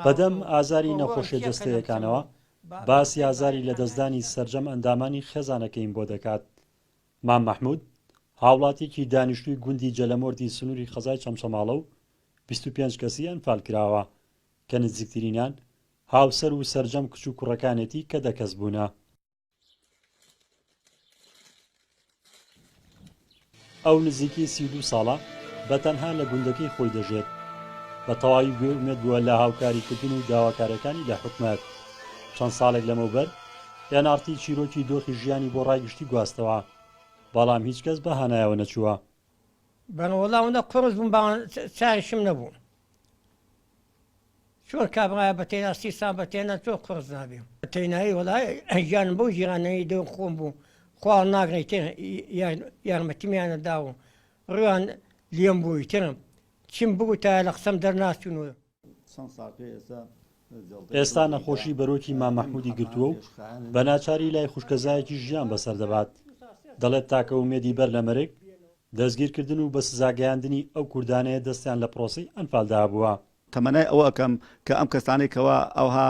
بەدەم ئازاری نەخۆشیە جەستەیەکانەوە باسی ئازاری لەدەستدانی سەرجەم ئەندامانی خێزانەکەیم بۆ دەکات. مام مەحمود، هاوڵاتیەکی دانیشتووی گوندی جەلەمۆردی سنووری قەزای چەمچەماڵە و 25 کەسی ئەنفال کراوە کە نزیکترینیان هاوسەر و سەرجەم کچ و کوڕەکانێتی کە دە کەس بوونە. ئەو نزیکەی 32 ساڵە بە تەنها لە گوندەکەی خۆی دەژێت. بە تەواوی بێ ئومێد بووە لە هاوکاریکردن و داواکاریەکانی لە حکومەت. چەند ساڵێک لەمەوبەر ئێن ئاڕ تی چیرۆکی دۆخی ژیانی بۆ ڕای گشتی گواستەوە، بەڵام هیچ کەس بە هانایەوە نەچووە. بەڵێ وەڵا ئەوەندە قوڕس بووم بەڵام چاریشم نەبوو. چۆن کابرایە بە تەینا سیسان بە تێنا چۆن قورس نابێ. تەینایی وەڵا گیانم بەو جیرانەی دەور خۆم بوو خوا ناگرێ تر یارمەتیمیانە دا و ڕویان لێم بوو ئیتر چیم بگوتایە لە قسەم دەرناچوون و. ئێستا نەخۆشی بەرۆکی مام مەحمودی گرتووە و بە ناچاری لای خوشکەزایەکی ژیان بەسەر دەبات. دەڵێت تاکە ئومێدی بەر لە مەرگ، دەستگیرکردن و بە سزاگەیاندنی ئەو کوردانەیە دەستیان لە پرۆسەی ئەنفالدا هەبووە. تەمەنای ئەوە ئەکەم کە ئەم کەسانەی کەوا ئەوها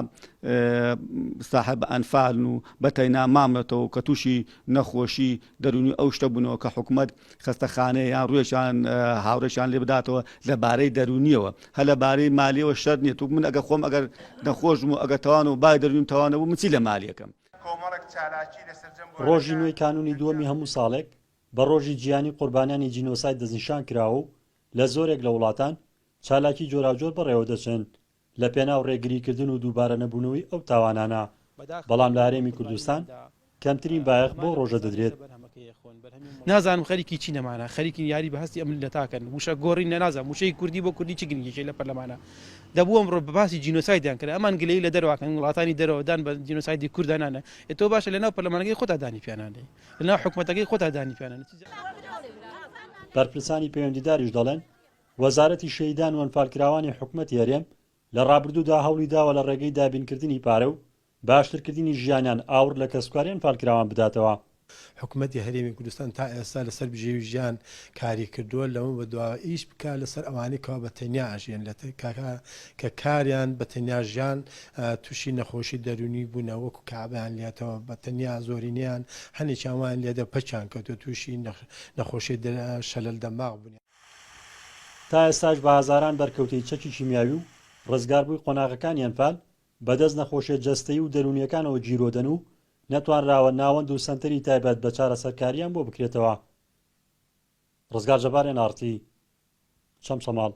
ساحێب ئەنفالن و بە تەینا مامنەتەوە و کە تووشی نەخۆشی دەروونی ئەو شتە بوونەوە کە حکومەت خەستەخانەیە یان ڕووێکیان هاوڕێکیان لێ بداتەوە لە بارەی دەروونیەوە هەر لە بارەی مالیەوە شەرت نییە تو من ئەگەر خۆم ئەگەر نەخۆش بووم و ئەگەر تەوان و باری دەروونیم تەواو نەبوو من چی لە مالیەکەم. ڕۆژی نۆی کانوونی دووەمی هەموو ساڵێک بە ڕۆژی جیهانی قوربانیانی جینۆساید دەستنیشان کراوە و لە زۆرێک لە وڵاتان چالاکی جۆراوجۆر بەڕێوەدەچن لە پێناو ڕێگریکردن و دووبارە نەبوونەوەی ئەو تاوانانە، بەڵام لە هەرێمی کوردستان کەمترین بایەخ بەو ڕۆژە دەدرێت. نازانم خەریکی چین ئەمانە خەریکین یاری بە هەستی ئەم میللەتاکەن وشە گۆڕین نە نازانم وشەی کوردی بۆ کوردی چ گرنگیەکی لە پەرلەمانە دەبوو ئەمڕۆ باسی جینۆسایدیان کرا ئەمان گلەیی لە دەرەوەکەن وڵاتانی دەرەوە دان بە جینۆسایدی کوردە نانە ئێ تۆ باشە لەناو پەرلەمانەکەی خۆتا دانی پیانانەی لەناو حکومەتەکەی خۆتا دانی پیانانە بەرپرسانی پەیوەندیداریش دەڵێن، وەزارەتی شەهیدان و ئەنفالکراوانی حکومەتی هەرێم لە ڕابردوودا هەوڵی داوە لە ڕێگەی دابینکردنی پارە و باشترکردنی ژیانیان ئاوڕ لە کەسوکاری ئەنفالکراوان بداتەوە. حکومەتی هەرێمی کوردستان تا ئێستا لەسەر بژێوی ژیان کاری کردووە، لەمە بەدوا ئیش بکا لەسەر ئەوانەی کەوا بە تەنیا ئەژیەن لە کە کاریان بە تەنیا ژیان توشی نەخۆشی دەروونی بوونە وەکو کەعبەیان لێتەوە بە تەنیا زۆرینەیان هەنێکیان وایان لێدە پەکیان کەوتووە توشی نەخۆشی شەلەل دەماغ بوون. تا ئێستاش بە هەزاران بەرکەوتەی چەکی کیمیاوی و ڕزگاربووی قۆناغەکانی ئەنفال بەدەست نەخۆشیە جەستەیی و دەروونیەکانەوە گیرۆدەن و نەتوانراوە ناوەند و سەنتەری تایبەت بە چارەسەرکاریان بۆ بکرێتەوە. ڕزگار جەبار ئێن ئاڕ تی، چەمچەماڵ.